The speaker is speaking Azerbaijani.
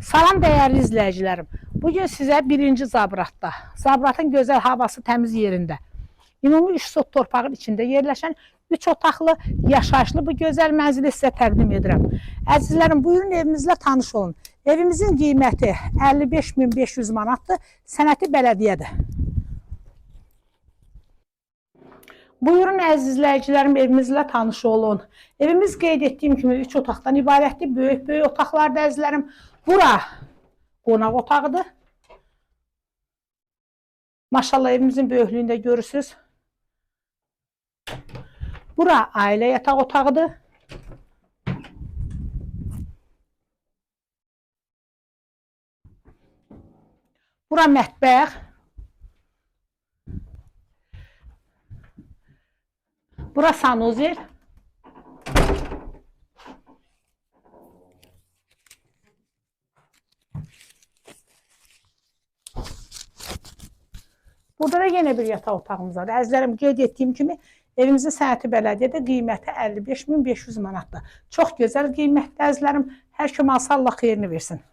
Salam dəyərli izləyicilərim. Bugün sizə birinci Zabratda, Zabratın gözəl havası təmiz yerində, ümumi 3 sot torpağın içində yerləşən 3 otaqlı, yaşayışlı bu gözəl mənzili sizə təqdim edirəm. Əzizlərim, buyurun evimizlə tanış olun. Evimizin qiyməti 55.500 manatdır, sənəti bələdiyyədir. Buyurun əziz izləyicilərim, evimizlə tanış olun. Evimiz qeyd etdiyim kimi 3 otaqdan ibarətdir. Böyük-böyük otaqlardır əzizlərim. Bura qonaq otağıdır. Maşallah evimizin böyüklüyünü də görürsüz. Bura ailə yataq otağıdır. Bura mətbəx. Bura sanuzel. Burada da yenə bir yataq otağımız var. Əzizlərim, qeyd etdiyim kimi evimizin sənəti bələdiyyədə qiyməti 55.500 manatdır. Çox gözəl qiymətdir əzizlərim. Hər kim alsa Allah xeyrini versin.